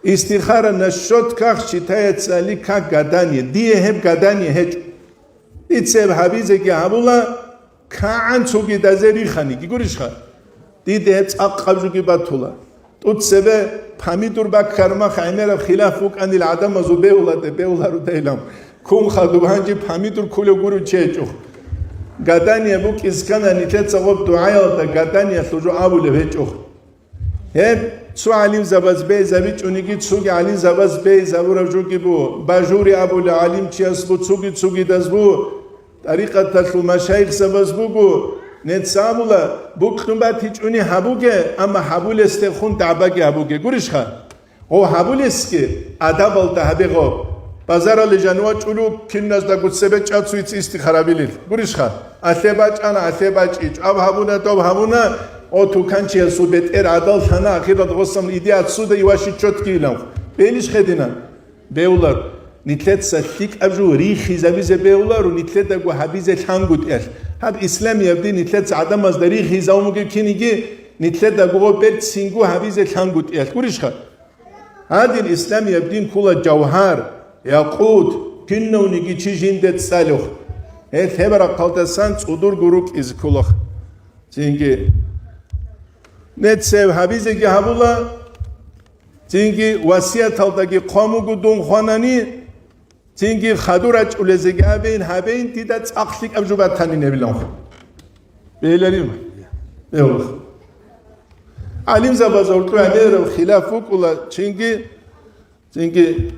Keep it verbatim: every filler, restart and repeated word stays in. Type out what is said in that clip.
Истихара на щётках считается ли как гадание? Дие гьеб гадание гьечӀо. Дица гьеб гьабизеги гьабула, кагӀан цогидазе риханиги, гурищха? Дида гьеб цӀакъаб жуги батула. ТӀуцебе помидор баккармах гӀемераб хилаф букӀанил гӀадамазул бегьуладе бегьуларудайилан. Кун хадуб гьанже помидор кулев гурев чи гьечӀо. Гадание букӀиз ккана нилъеца гъоб дугӀаялда гаданиялъул жо абулеб гьечӀо. Гьеб цо гӀалимзабаз бейзабичӀониги, цоги гӀалимзабаз бейзабураб жоги бу, Бажури абулев гӀалимчияс бу, цоги-цогидаз бу, тӀарикъаталъул машайихзабаз буго, нецабула, букьун батичӀони гьабуге, амма гьабулесдехун дагӀбаги гьабуге. Гурищха? Гъо гьабулесги адабалда гьабе гъо. Базаралде жанив вачӀулев киназдаго цебе чӀацуйц истихарабилел. Гурищха? Алъе бачӀана, алъе бачӀи, чӀваб гьабуна, доб гьабуна, о, туканчиясул бетӀер гӀадал лъана, ахирал гъосам иди отсюда и ваши чётки илан. Белищ хедина? Беулар. Нилъеца лъикӀаб жо рихизабизе беуларо, нилъедаго гьабизе лъангутӀиялъ. Гьаб исламияб дин нилъеца гӀадамазда рихизавун бугеб киниги, нилъедаго гъо берцинго гьабизе лъангутӀиялъ. Гурищха? Гьадин исламияб дин ккола жавгьар, якъут, кинавниги чи жинде цӀалухъ. Гьел гьеб рахъалдасан цӀудурго рукӀизе кколахъ. Цинги нецев гьабизеги гьабула, цинги васияталдаги хъван буго дун хванани, цинги хадур рачӀулезеги абейин, гьабейин, дида цӀакъ лъикӀаб жо батанин гьебилан. Бегьиларима? Бегьулаха. ГӀалимзабазул гьоркьоб гӀемераб хилаф букӀула, цинги, цинги